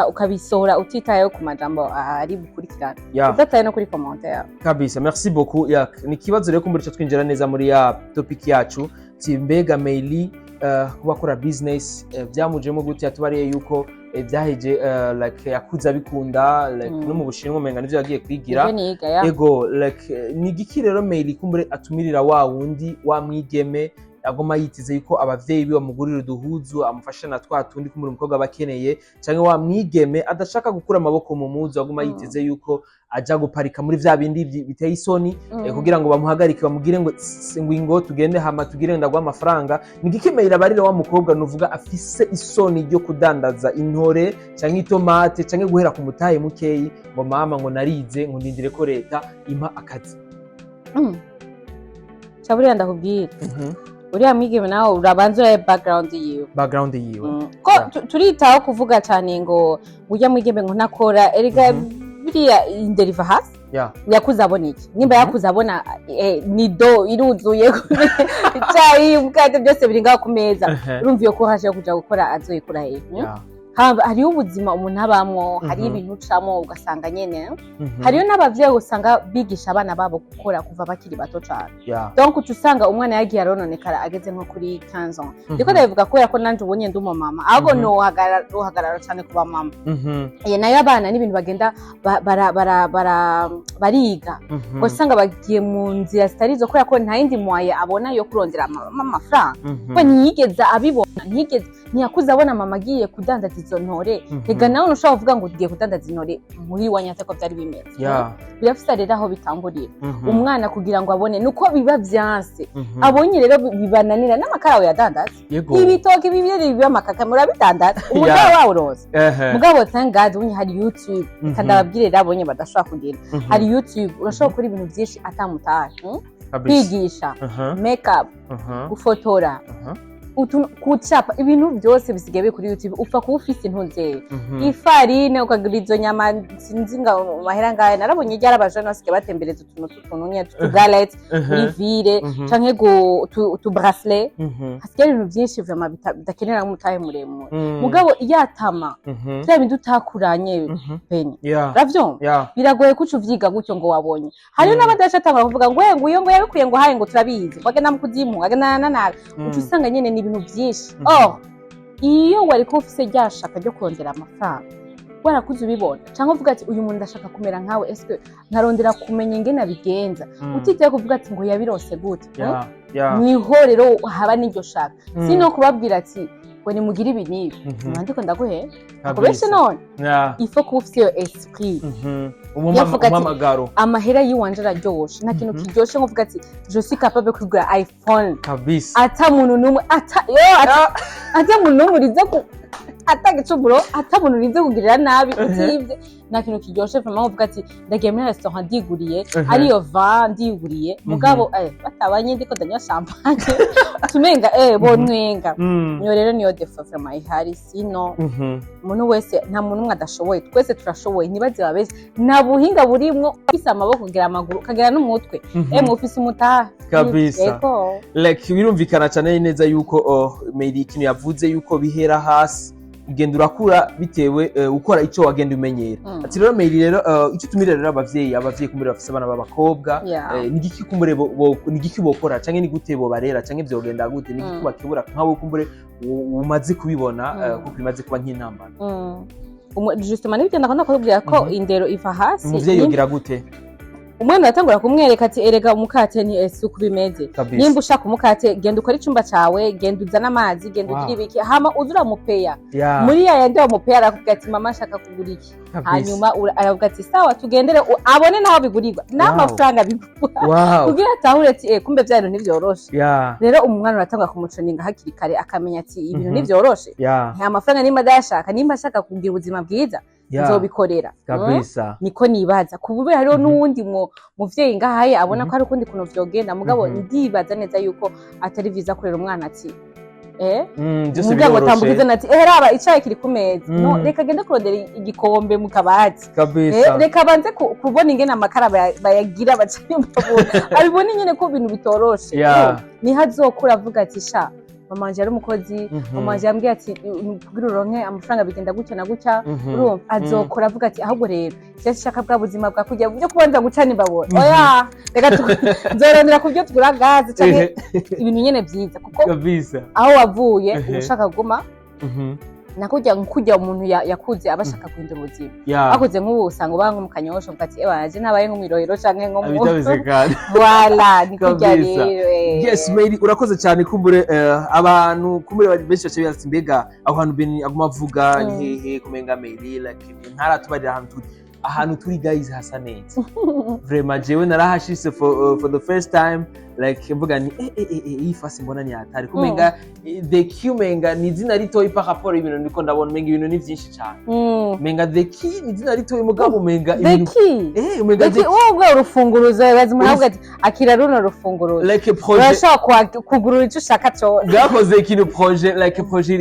Speaker 1: ukabisohora utitayeho ku majambo ari bukurikirane, udataye no kuri commentaire.
Speaker 2: Kabisa, merci beaucoup. Ya, ni ikibazo rero kumbura twinjira neza muri ya topic yacu, ti mbega Meili kuba akora business byamujemo gute? Yatubariye yuko byaheje, like yakuze abikunda, like no mu Bushinwa umenga nivyo yagiye kwigira.
Speaker 1: Ivyo niga, ya.
Speaker 2: Ego, like ni igiki rero Meili kumbure atumirira wa wundi wa mwigeme Agoma yiteze yuko abavyeyi biwe bamugurira uduhuzu, amufasha na twa tundi kumuri umukobwa aba akeneye, canke wa mwigeme adashaka gukura amaboko mu muzu, aguma yiteze yuko aja guparika muri vya bindi biteye isoni, kugira ngo bamuhagarike, bamugire ngo "Tss, ngo tugende, hama tugire ndaguha amafaranga." Ni igiki Meira barira wa mukobwa nuvuga afise isoni ryo kudandaza intore canke itomate, canke guhera ku mutahe mukeyi, ngo mama, ngo narize, ngo ndindire ko leta impa akazi?
Speaker 1: Ca buriya ndakubwira, uriya mwigeme nawe urabanza urabe background yiwe.
Speaker 2: Background yiwe.
Speaker 1: Ko turitaho kuvuga cyane ngo ujya mwigeme ngo ntakora, erega biriya indero iva hasi. Yakuze abona iki? Nimba yakuze abona nido iruzuye, icyayi, umukate, byose biri ngaho ku meza, urumva iyo courage yo kuja gukora azoyikura hehe? Hariho ubuzima umuntu abamwo, hariho ibintu ucamo ugasanga nyene, hariyo n'abavyeyi usanga bigisha abana babo gukora kuva bakiri bato cane. Donc uca usanga umwana yagiye arononekara ageze nko kuri 15 ans. Ndiko ndabivuga kubera ko nanje ubonye ndi umumama, ahubwo nohagarara cane ku bamama. Nayo abana n'ibintu bagenda bariga, ugasanga bagiye mu nzira zitari izo kubera ko nta yindi moyen abona yo kurondera amafaranga, ko ntiyigeze abibona, ntiyigeze, ntiyakuze abona mama agiye kudandaza izo ntore. Rega nawe ntushobora kuvuga ngo ugiye kudandaza intore muri iwanyu atako byari bimeze. Birafise rero aho bitangurira. Umwana kugira ngo abone nuko biba vyanse, abonye rero bibananira n'amakara yadandaza, ibitoki bibiri biba amakaka murabidandaza, umugabo wawe uroza. Mugabo thank God ubunye hari YouTube. Reka ndababwire rero abonye badashobora kugira, hari YouTube, urashobora gukora ibintu byinshi atamutahe, Kwigisha makeup, gufotora, kucapa, ibintu byose bisigaye biri kuri YouTube. Upfa kuba ufise intuzeyo, ifarine, ukagura izo nyama, sinzi nga mahera ngayo. Narabonye ryari abajene basigaye batembereza utuntu tw'utuntu nyene tw'utugalette muri ville, canke utu bracelet. Hasigaye ibintu byinshi vraiment bidakenera nk'umutahe muremure. Mugabo yatama vya bindi utakuranye penye, uravyumva? Biragoye kuca uvyiga gutyo ngo wabonye. Hariho n'abadaca atangura kuvuga ngo ngo uyo ngo yabikuye ngo haye, ngo turabizi, ngo agenda mu kuzimu, agenda na nabi. Uca usanga nyene ni ibintu byinshi. Or iyo wari kuba ufise rya shaka ryo kurondera amafaranga, warakuze ubibona, cyangwa uvuga ati uyu muntu ndashaka kumera nkawe, eske nkarondera kumenya ingene abigenza, utitaye kuvuga ati ngo yabirose gute, Niho rero haba n'iryo shaka. Si no kubabwira ati ngo nimugire ibi n'ibi, ndiko ndaguhe akubeshe none. Il faut kuba ufise iyo esprit. Yavuga ati,
Speaker 2: Umuhamagaro.
Speaker 1: Amahera yiwanje araryoshe, nta kintu kiryoshe nko kuvuga ati je suis capable kugura iPhone ata muntu n'umwe ata yo ata muntu n'umwe urize ku ata gicumuro, ata muntu urize kugirira nabi utivye. Nta kintu kiryoshe vraiment uvuga ati ndagiye muri restaurant ndiguriye, ariyo va ndiguriye, mugabo batabanye ndiko ndanywa champagne, tumenga bonwenga. Niyo rero niyo défaut vraiment ihari. Sino umuntu wese, nta muntu umwe adashoboye, twese turashoboye. Ntibaze babese, nta buhinga burimwo. Ufise amaboko, ukagira amaguru, ukagira n'umutwe, emwe ufise umutahe. Ego.
Speaker 2: Like birumvikana cyane neza yuko, oh, Meiri ikintu yavuze yuko bihera hasi, ugenda urakura bitewe ukora icyo wagenda umenyera. Ati rero Meiri rero, icyo utumira rero abavyeyi kumure bafise abana b'abakobwa, ni igiki kumure ni igiki bokora, canke ni gute bobarera, canke vyogenda gute, ni igiki bakebura nkawe kumbure umaze kubibona, kuko bimaze kuba nk'intambara?
Speaker 1: Justement nibyo ndakunda kubwira ko indero iva hasi.
Speaker 2: Umuvyeyi yogira gute?
Speaker 1: Umwana aratangura kumwereka ati erega umukate ni ese uko bimeze. Nimba ushaka umukate, genda ukore icumba cawe, genda uzane amazi, genda ugire ibiki, hama uze uramupeya. Muri ya yandi wamupeya, arakubwira ati mama, nshaka kugura iki. Hanyuma aravuga ati sawa, tugendere, abone naho bigurirwa n'amafaranga bigurwa, kugira atahure ati kumbe vya bintu ntivyoroshe. Rero umwana uratanga kumuconinga hakiri kare, akamenya ati ibintu ntivyoroshe. Nta mafaranga nimba adayashaka, nimba ashaka kugira ubuzima bwiza, nzobikorera. Niko nibaza kubera hariho n'uwundi muvyeyi ngahaye abona ko hari ukundi kuntu vyogenda, mugabo ndibaza neza yuko atari vyiza kurera umwana ati
Speaker 2: Byose
Speaker 1: umubwira ngo
Speaker 2: biroroshe.
Speaker 1: Tambukize ati raba icayi kiri ku meza. No, reka agende kurondera igikombe mu kabati. Reka abanze kubona ingene amakara bayagira, bacanye imbabura, abibone nyene ko ibintu bitoroshe. Niho azokura avuga ati sha, mama wanje yari umukozi, mama wanje yambwiye ati kugira uronke amafaranga bigenda gutya na gutya. Urumva azokora avuga ati ahubwo rero je shaka bwa buzima bwa kurya byo kubanza gucana imbabura, oya, reka nzorondera ku byo tugura gaze canke ibintu nyene vyiza, kuko aho wavuye uba ushaka kuguma Nakujya kujya umuntu yakuze aba ashaka guhindura ubuzima. Bakuze nk'ubu usanga uba nko mu Kanyosha, uvuga ati: "Ewa, je nabaye nko mw'irohero canke nko mu
Speaker 2: Abitabeze kandi.
Speaker 1: Voilà, ni kurya
Speaker 2: Kabisa.
Speaker 1: rero.
Speaker 2: Yes, Meili, urakoze cyane. Kumbure abantu kumbure benshi baciye bibaza ati: "Mbega aho hantu Beni aguma avuga ni hehe?" Kumenga Meili like ntaratubarira ahantu turi. Ahantu turi, guys, hasa neza vraiment. Jewe narahashise for the first time, like mvuga ni iyi fasi mbona ni hatari. Kumenga The Key umenga ni izina ritoyi par rapport y'ibintu ndiko ndabona. Umenga ibintu ni byinshi cyane. Umenga The Key ni izina ritoyi, mugabo umenga
Speaker 1: The
Speaker 2: ibintu
Speaker 1: Key.
Speaker 2: Umenga
Speaker 1: The Key,
Speaker 2: The
Speaker 1: wowe urufunguruzo bazi umuntu avuga ati: "Akira runo rufunguruzo."
Speaker 2: Like projet
Speaker 1: Urashobora kugurura icyo ushaka cyose.
Speaker 2: Bwakoze ikintu projet, like projet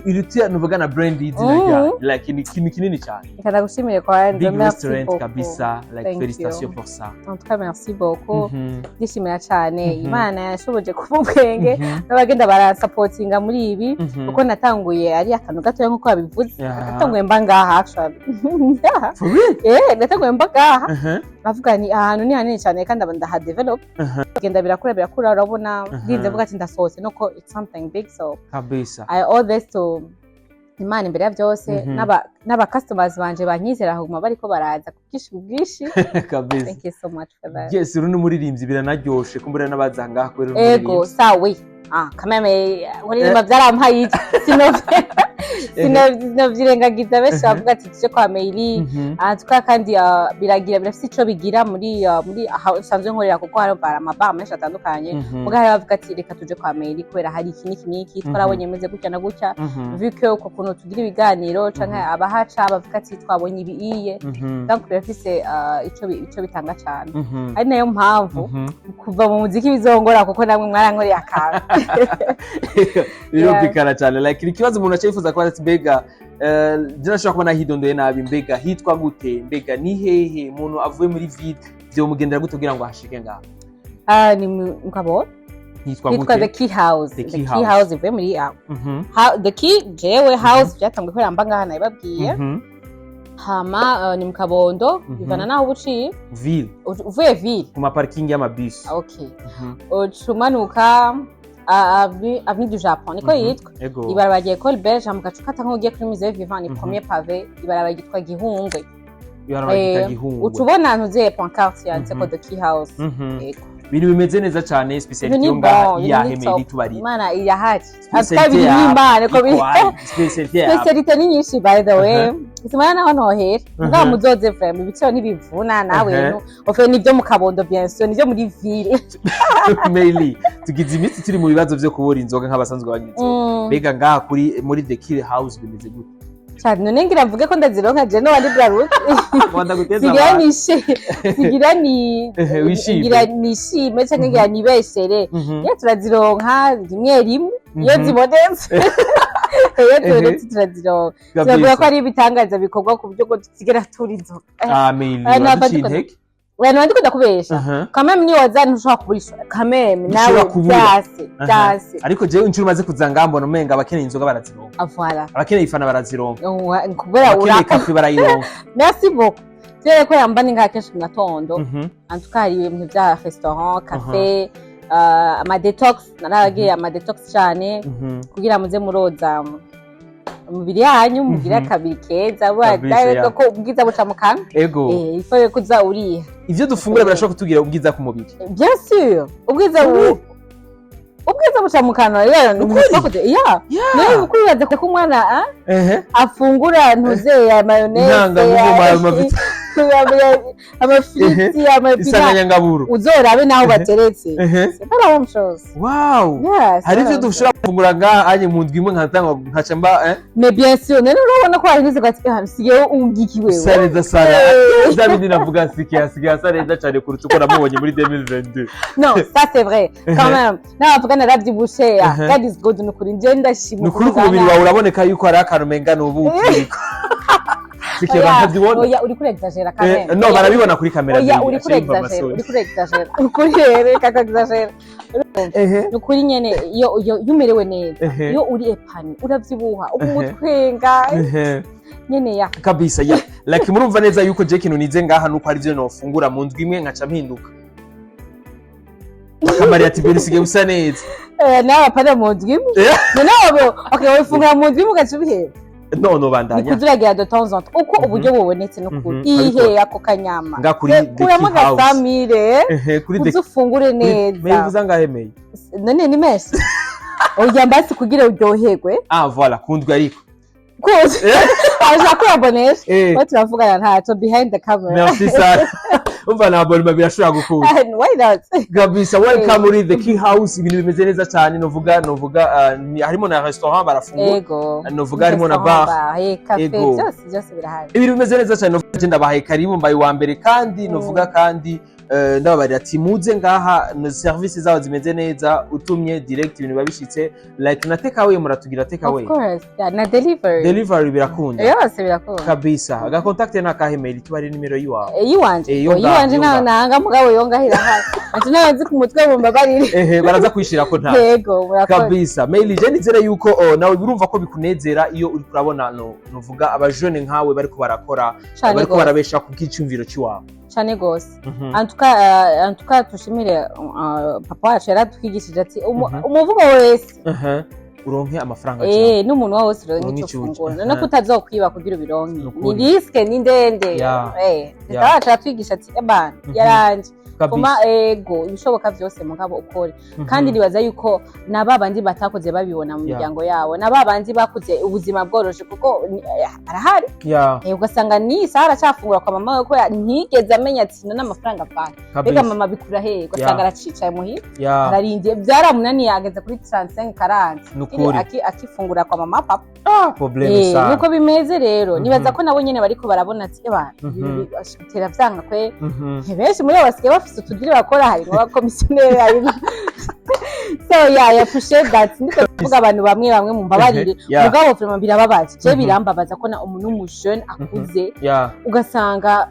Speaker 2: irutira nuvuga na brand y'izina ryayo. Like ni ikintu kinini cyane.
Speaker 1: Reka ndagushimire kwanza.
Speaker 2: Big
Speaker 1: Merci
Speaker 2: restaurant
Speaker 1: beaucoup.
Speaker 2: kabisa, like
Speaker 1: Thank
Speaker 2: félicitations
Speaker 1: you.
Speaker 2: pour ça.
Speaker 1: En tout cas, merci beaucoup. Ndishimira cyane. Imana yashoboje kuba ubwenge n'abagenda baransapotinga muri ibi, kuko natanguye ari akantu gatoya nk'uko babivuze. Natanguye mba ngaha actually. Yeah.
Speaker 2: For real?
Speaker 1: Eh, natanguye mba ngaha. Bavuga ni ahantu ni hanini cyane kandi aba ndahadevelop, genda birakura birakura, urabona. Ndinze mvuga ati ndasohotse nuko it's something big, so I owe this to Imana imbere ya byose n'aba customers banje banyizera kuguma bariko baraza ku bwinshi ku bwinshi. Thank you so much for that.
Speaker 2: Yes, uri n'umuririmbyi, biranaryoshe kumbura n'abaza ngaha kubera uri
Speaker 1: Ego.
Speaker 2: umuririmbyi.
Speaker 1: Sawe, ah, kameme uririmba byarampaye iki, sinovyirengagiza. Benshi bavuga ati: "Tuje kwa Meili." Ah, tuka kandi biragira birafise ico bigira muri aho nsanzwe nkorera, kuko hari amabara menshi atandukanye. Muga hari bavuga ati: "Reka tuje kwa Meili kubera hari iki n'iki n'iki twarabonye meze gutya na gutya." Vu que uko kuntu tugira ibiganiro canke abahaca bavuga ati: "Twabonye ibi iye." Donc birafise ico bitanga cane, ari nayo mpamvu kuva mu muziki bizongora, kuko namwe mwarankoreye akantu.
Speaker 2: Birumvikana cyane. Like ni ikibazo umuntu aca yifuza kubaza ati: "Mbega je nashobora kuba nahidondoye nabi, mbega hitwa gute? Mbega ni hehe? Umuntu avuye muri ville vyomugendera gute kugira ngo ahashike ngaho?"
Speaker 1: Ah, ni mu Kabondo.
Speaker 2: Hitwa
Speaker 1: Hitwa The
Speaker 2: gute?
Speaker 1: Key House.
Speaker 2: The
Speaker 1: The
Speaker 2: Key
Speaker 1: Key
Speaker 2: House.
Speaker 1: House ivuye muri The Key jewe house byatanguye kubera mba ngaha nabibabwiye. Hama ni mu Kabondo, bivana naho uba uciye.
Speaker 2: Ville.
Speaker 1: Uvuye ville.
Speaker 2: Ku maparikingi y'amabisi.
Speaker 1: Okay, uca umanuka avenue du Japon niko yitwa. Ibarabara rya Ecole Belge, hama ugaca ukata nk'ugiye kuri Musée Vivant, ni premier pavé, ibarabara ryitwa Gihungwe.
Speaker 2: Ibarabara ryitwa Gihungwe.
Speaker 1: Uca ubona ntuziye pancarte yanditseko The Key House. Yego.
Speaker 2: Ibintu bimeze neza cyane. Spécialité
Speaker 1: Ibintu
Speaker 2: yo
Speaker 1: ni
Speaker 2: ngaha
Speaker 1: bon, ibintu
Speaker 2: iyahe,
Speaker 1: ni
Speaker 2: Meili?
Speaker 1: top.
Speaker 2: Tubarira.
Speaker 1: Imana irahari.
Speaker 2: Spécialité
Speaker 1: Atuka biri
Speaker 2: ya
Speaker 1: n'Imana ko biri.
Speaker 2: Spécialité ya
Speaker 1: Spécialité ni nyinshi, by the way. Simana naho nohera mugabo muzoze vraiment, ibiciro ntibivuna nawe. Ofe nibyo mu Kabondo, bien sûr nibyo muri ville.
Speaker 2: Meili, tugize iminsi turi mu bibazo vyo kubura inzoga nk'abasanzwe banywa inzoga. Mbega ngaha kuri muri The Key House bimeze gute?
Speaker 1: Cyane, none ngira mvuge ko ndazironka je no wandi Brarut.
Speaker 2: Wanda guteza
Speaker 1: Sigira
Speaker 2: abantu.
Speaker 1: nishe, sigira ni
Speaker 2: Ehe, wishime.
Speaker 1: Ngira nishime canke ngira nibeshere. Iyo turazironka rimwe rimwe iyo zibonetse, iyo zibonetse turazironka. Turavuga ko ari ibitangaza bikorwa ku buryo bwo tusigara turi inzoga.
Speaker 2: Ah, Meili,
Speaker 1: Ah, ntabwo
Speaker 2: uraduciye intege.
Speaker 1: Oya, ntabwo ndikunda kubesha. Quand même niwaza ntushobora kuburisha quand même nawe.
Speaker 2: Ntushobora kubura.
Speaker 1: Byase byase.
Speaker 2: Ariko jewe inshuro umaze kuza ngaha mbona umenga abakeneye inzoga barazironka.
Speaker 1: Ah, voilà.
Speaker 2: Abakeneye ifana barazironka.
Speaker 1: Kubera
Speaker 2: abakeneye
Speaker 1: uraka
Speaker 2: café barayironka.
Speaker 1: Merci beaucoup. Jewe ko yamba ni ngaha kenshi mu gatondo. En tout cas hari ibintu bya restaurant, café, ama detox, narabagiye ama detox cyane kugira muze muroza umubiri yanyu, mugire akabiri keza.
Speaker 2: Kabisa, ya.
Speaker 1: Ko ubwiza buca mu kanwa. Ifo kuza uriha.
Speaker 2: Ivyo dufungura birashobora kutugira ubwiza ku mubiri?
Speaker 1: Bien sûr, ubwiza ubwiza buca mu kanwa rero ni
Speaker 2: Ukuri?
Speaker 1: ukuri ya. Niyo ukwibaza ko umwana afungura ntuze ya mayonnaise,
Speaker 2: Intanganguvu, amavita.
Speaker 1: amafiriti, amapina.
Speaker 2: Isanganyangaburo.
Speaker 1: Uzorabe naho bateretse. C'est pas la même chose.
Speaker 2: Wow.
Speaker 1: Yes.
Speaker 2: Hari ivyo dushobora gufungura ngaha anye mu ndwi imwe nkatanga nkaca mba
Speaker 1: Mais bien sûr, none urabona ko hari ntuze kwati nsigaye ungiki wewe.
Speaker 2: Usa neza sana. Bya bindi navuga, nsigaye asigaye asa neza cyane kuruta uko namubonye muri 2022.
Speaker 1: Non, ça c'est vrai quand même, nabavuga naravyibushe. God is good, nukuri nje ndashima.
Speaker 2: Ni ukuri ku mubiri wawe uraboneka yuko hari akantu umenga ni ubuki, sikiye.
Speaker 1: Oya,
Speaker 2: ntabyibona.
Speaker 1: Oya, uri kuri exagera quand même.
Speaker 2: No, barabibona kuri kamera.
Speaker 1: Oya,
Speaker 2: baby,
Speaker 1: uri kuri
Speaker 2: aca yumva
Speaker 1: exagera.
Speaker 2: amasoni.
Speaker 1: Uri kuri exagera, ukuri rero reka ko exagera. Ni ukuri nyene, iyo umerewe neza, iyo uri épanoui, uravyibuha, uba umutwenga nyene ya.
Speaker 2: Kabisa ya. Like murumva neza yuko je kintu nize ngaha nuko hari ivyo nofungura mu ndwi imwe nkaca mpinduka, bakamariye ati: "Bene usigaye usa neza."
Speaker 1: Nawe apana mu ndwi imwe. None wabo okay, wifungura mu ndwi imwe ugaca ubiheba.
Speaker 2: No, no,
Speaker 1: Ni
Speaker 2: bandanya.
Speaker 1: Kuzuragira de temps en temps uko uburyo bubonetse, no kuri ihe
Speaker 2: Ukabikora.
Speaker 1: Ako kanyama.
Speaker 2: Nga kuri The Key
Speaker 1: Kuramo
Speaker 2: House.
Speaker 1: agasamire.
Speaker 2: Ehe, kuri The
Speaker 1: Uze ufungure neza.
Speaker 2: Meyi, angahe, Meyi?
Speaker 1: None ni menshi? Oya, mbasi kugira uryoherwe.
Speaker 2: Ah, voilà, kundwi ariko.
Speaker 1: Kose ashaka kuyabonesha.
Speaker 2: Eh.
Speaker 1: We turavugana, ntacyo, behind the camera.
Speaker 2: Merci sana. Umva, na abonnement birashobora gukunda.
Speaker 1: Why not?
Speaker 2: Kabisa, welcome muri The Key House. Ibintu bimeze neza cyane. Novuga harimo na restaurant, barafungura.
Speaker 1: Ego.
Speaker 2: Novuga harimo na bar.
Speaker 1: Bar, cafe.
Speaker 2: Ego.
Speaker 1: Byose byose birahari.
Speaker 2: Ibintu bimeze neza cyane. Novuga je ndabahaye karibu, mbaye uwa mbere kandi novuga kandi ndababarira ati muze ngaha no service zabo zimeze neza, utumye direct ibintu biba bishitse, like na take away, muratugira take away.
Speaker 1: Of course, yeah, na delivery.
Speaker 2: Delivery birakunda.
Speaker 1: Yose birakunda.
Speaker 2: Kabisa. Aga contact na kahe, mail tuba ari nimero yiwawe?
Speaker 1: Yiwanje.
Speaker 2: Eh, yo ngaha,
Speaker 1: yiwanje.
Speaker 2: Yo
Speaker 1: Nawe
Speaker 2: ngaha.
Speaker 1: nanga mugabo yo ngaha irahari, ati nawe nzi ku mutwe, mumbabarire.
Speaker 2: Ehe, baraza kwishira ko nta
Speaker 1: Yego, murakoze.
Speaker 2: Kabisa, mail je nizere yuko, oh, nawe urumva ko bikunezera iyo uri kurabona, no novuga abajene nkawe bariko barakora,
Speaker 1: Cane
Speaker 2: bariko
Speaker 1: gose.
Speaker 2: barabesha ku bw'icumviro cy'iwawe.
Speaker 1: Cane gose. En tout cas tushimire papa wacu yaratwigishije ati umuvugo wese
Speaker 2: Uronke amafaranga cyane.
Speaker 1: N'umuntu wose uronke
Speaker 2: Uronke
Speaker 1: ico
Speaker 2: ico
Speaker 1: ufungura
Speaker 2: urya.
Speaker 1: no kutazokwiba kugira ubironke. Ni
Speaker 2: Nukuri.
Speaker 1: risque, ni ndende. Papa wacu aratwigisha ati ebana yaranje kuma ego ibishoboka byose mugabo ukore. Kandi nibaza yuko na ba bandi batakoze babibona mu miryango yabo, na ba bandi bakuze ubuzima bworoshe, kuko arahari. Ugasanga ni saha aracyafungura kwa mama we kubera ntigeze amenya ati none amafaranga avana mbega mama bikura hehe? Ugasanga aracicaye muhira, ararindiye, byaramunaniye, ageze kuri 35, 40.
Speaker 2: Nukuri.
Speaker 1: Akifungura kwa mama, papa.
Speaker 2: Ah, problème sana.
Speaker 1: Nuko bimeze rero. Nibaza ko nabo nyene bariko barabona ati eba bitera vyanga kwe. Benshi muri bo basigaye bafise utudiri bakora, harimo abakomisiyoneri, harimo, so yeah, I appreciate that. Ndiko kuvuga abantu bamwe bamwe, mumbabarire. Mugabo vraiment birababaza je, birambabaza ko na umuntu w'umujene akuze ugasanga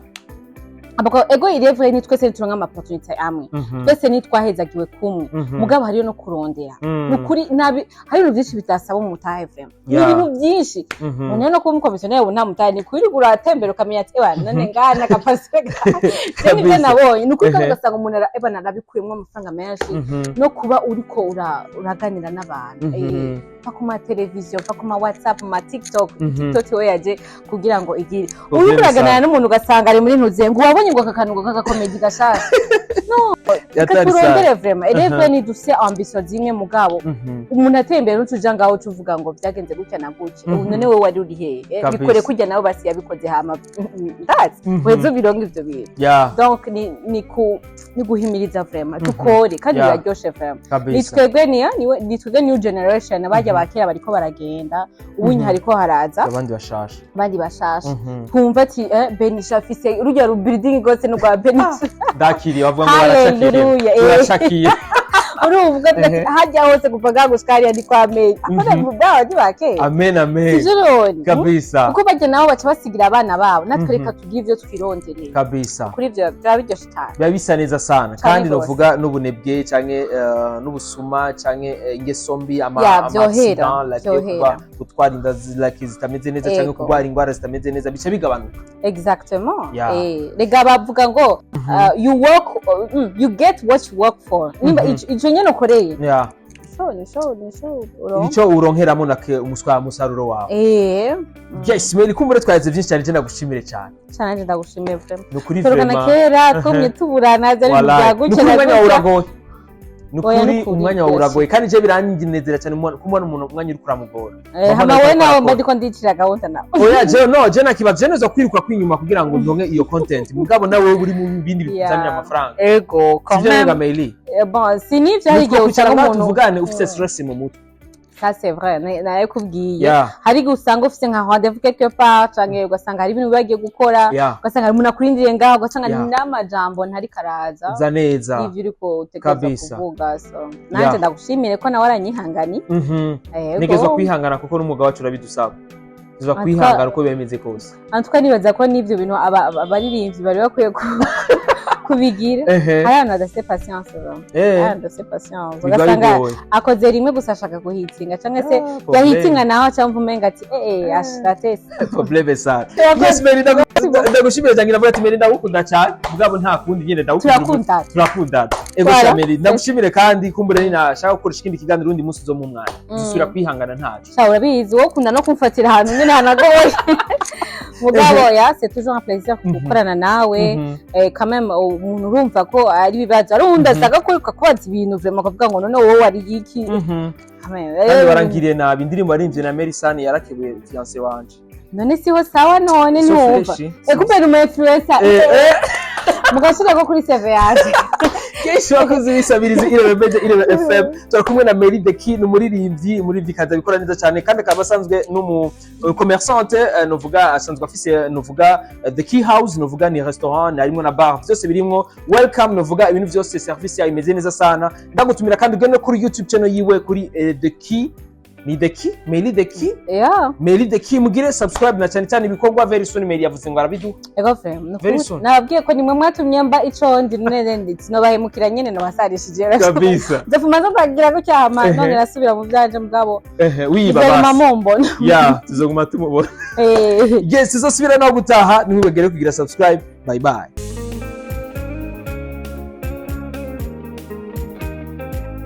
Speaker 1: ego irevure ni twese ntituronka ama opportunité amwe, twese ntitwahezagiwe kumwe, mugabo hariyo no kurondera. Nukuri nabi hari ibintu byinshi bitasaba umutahe vraiment, ni ibintu byinshi. None no kuba umukomisiyoneri ubu nta mutahe, ni kwirirwa uratembera ukamenya ati eba none ngaha n'agapasi je nibyo nabonye. Ni ukuri kandi ugasanga umuntu eba narabikuyemo amafaranga menshi, no kuba uriko uraganira n'abantu, pa ku ma televiziyo, pa ku ma WhatsApp, ma TikTok. TikTok we yaje kugira ngo igire
Speaker 2: Problème
Speaker 1: uriko uraganira
Speaker 2: sana.
Speaker 1: n'umuntu ugasanga ari muri ntuze ngo wabonye ngo aka kantu ngo kagakomedi gashasha. No, reka
Speaker 2: Yatari sana.
Speaker 1: turondere vraiment. Eleve ni dufise ambition zimwe, mugabo umuntu ateye imbere n'utuja ngaho uca uvuga ngo byagenze gutya na gutya. Ubu none wowe wari uri hehe? Bikore kurya nawe basi yabikoze, hama ndazi weze ubironke ivyo bintu. Donc ni guhimiriza vraiment, dukore kandi biraryoshe vraiment. Ni twebwe niyo ni twebwe new generation, abajya ba kera bariko baragenda, ubu hariko haraza
Speaker 2: abandi bashasha.
Speaker 1: Abandi bashasha. Twumva ati Benisha afise urujya ru building rwose n'urwa Benisha.
Speaker 2: Ndakiriye, bavuga ngo baracakiriye.
Speaker 1: Hallelujah.
Speaker 2: Turacakiye.
Speaker 1: Urumva ati hajya hose kuva ngaha gushika hariya ni kwa Meyi, akora bwabo ntibakera.
Speaker 2: Amen, amen.
Speaker 1: Sivyo none?
Speaker 2: Kabisa.
Speaker 1: Kuko bajya nabo baca basigira abana babo, natwe reka tugire ivyo twirondereye. Kuri ivyo byaba biryoshe cyane.
Speaker 2: Biba bisa neza sana.
Speaker 1: Cane
Speaker 2: Kandi
Speaker 1: gose.
Speaker 2: novuga n'ubunebwe canke n'ubusuma canke ingeso mbi, ama
Speaker 1: Ya,
Speaker 2: ama
Speaker 1: vyohera,
Speaker 2: accident, like yo
Speaker 1: vyohera.
Speaker 2: kuba gutwara inda like zitameze neza canke kurwara indwara zitameze neza bica bigabanuka.
Speaker 1: Exactement. Rega bavuga ngo you work, you get what you work for. Nimba ico nyene ukoreye, nico nico nico uronka.
Speaker 2: Nico uronkeramo nake umuswa musaruro wawe. Yes, Mary, kumbure twayaze byinshi cyane, je ndagushimire cyane.
Speaker 1: Cyane, ndagushimiye vraiment.
Speaker 2: Ni ukuri
Speaker 1: Turukana
Speaker 2: vraiment.
Speaker 1: kera twumye tuburana byari ibintu
Speaker 2: Wallahi.
Speaker 1: bya
Speaker 2: Ni
Speaker 1: gutya
Speaker 2: ukuri
Speaker 1: na
Speaker 2: umwanya wawe
Speaker 1: gutya.
Speaker 2: uragoye, ni
Speaker 1: Oya,
Speaker 2: ukuri
Speaker 1: ni ukuri,
Speaker 2: umwanya wawe
Speaker 1: byose.
Speaker 2: uragoye, kandi je biranginezera cyane kumubona umuntu umwanya uri kuramugora.
Speaker 1: Hama
Speaker 2: Mbona
Speaker 1: we
Speaker 2: ariko
Speaker 1: nawe
Speaker 2: arakora.
Speaker 1: mba ndiko ndicira gahunda nawe.
Speaker 2: Oya, je no je nakibazo, je neza kwiruka kwinyuma kugira ngo ndonke iyo content, mugabo nawe uri mu bindi bikuzanira amafaranga.
Speaker 1: Ego, quand
Speaker 2: Sivyo
Speaker 1: même.
Speaker 2: rega, Meili?
Speaker 1: Bon, si nivyo, hari igihe
Speaker 2: Nitwo kwicara
Speaker 1: usanga
Speaker 2: ngaha
Speaker 1: umuntu
Speaker 2: tuvugane ufise stress mu mutwe.
Speaker 1: Ça c'est vrai, narabikubwiye. Hari igihe usanga ufise nka rendez-vous quelque part, canke ugasanga hari ibintu bagiye gukora, ugasanga hari umuntu akurindiriye ngaho, ugasanga n'amajambo ntari karaza
Speaker 2: Za neza.
Speaker 1: y'ivyo uriko utegerezwa kuvuga. So nanje ndagushimire ko nawe aranyihangani. Ego.
Speaker 2: Nigezwa kwihangana kuko n'umwuga wacu urabidusaba, tuzwa kwihangana uko biba bimeze kose.
Speaker 1: En tout cas nibaza ko n'ivyo bintu abaririmbyi bari bakwiye Kubigira. Hari abantu badafite patience bro. Hari abantu badafite patience,
Speaker 2: Biba
Speaker 1: ugasanga
Speaker 2: bigoye.
Speaker 1: akoze rimwe gusa ashaka guhitinga, cyangwa se
Speaker 2: Ah, problème.
Speaker 1: yahitinga nawe cyangwa umenga ati ashatese.
Speaker 2: Problème sana.
Speaker 1: Turakoze.
Speaker 2: Yes, Mary, ndagushimira cyane. Ndavuga ati: "Mary, ndagukunda cyane." Mugabo nta kundi nyine, ndagukunda.
Speaker 1: Turakundana.
Speaker 2: Turakundana, ego.
Speaker 1: Voilà.
Speaker 2: Sha Mary, ndagushimire kandi kumbure ninashaka gukoresha ikindi kiganiro undi munsi uzo mu mwanya dusubira kwihangana ntaco.
Speaker 1: Sha, urabizi, wowe ukunda no kumfatira ahantu nyine hanagoye, mugabo ya c'est toujours un plaisir gukorana nawe. Quand même umuntu urumva ko ari ibibazo, ari uwundi asanga ko kubaza ibintu vraiment akavuga ngo: "None wowe wari iki?" Quand même,
Speaker 2: Kandi warangiriye nabi indirimbo waririmbye na Mary Sani, yarakebuye fiancé wanje.
Speaker 1: None siho sawa, none
Speaker 2: So
Speaker 1: ntiwumva?
Speaker 2: fresh.
Speaker 1: Kumbe ni umu influencer. Mugashira ko kuri CV yaje.
Speaker 2: Kenshi bakoze bisabiriza Irebe Media, Irebe FM. Turi kumwe na Mary The Key, ni umuririmbyi, umuririmbyikazi abikora neza cyane, kandi akaba asanzwe n'umu commerçante, novuga asanzwe afise novuga The Key House, novuga ni restaurant harimo na bar, byose birimwo. Welcome, novuga ibintu byose, service yayo imeze neza sana. Ndagutumira kandi ugende kuri YouTube channel yiwe, kuri The Key, ni The Key, Mary The Key. Mary The Key, mugire subscribe na cyane cyane ibikorwa very soon. Mary yavuze ngo arabiduha.
Speaker 1: Ego fem.
Speaker 2: Very soon.
Speaker 1: Nababwiye ko nimwe mwatumye mba ico ndi, none ndi sinobahemukira nyene, nabasarishije.
Speaker 2: Kabisa.
Speaker 1: Nzofuma nza gutya hama none nasubira mu vyanje, mugabo
Speaker 2: Ehe, wiba
Speaker 1: nzoguma
Speaker 2: basi.
Speaker 1: mumbona.
Speaker 2: Ya, tuzoguma tumubona. Yes, tuzosubira naho gutaha. Ntiwibagire kugira subscribe. Bye bye.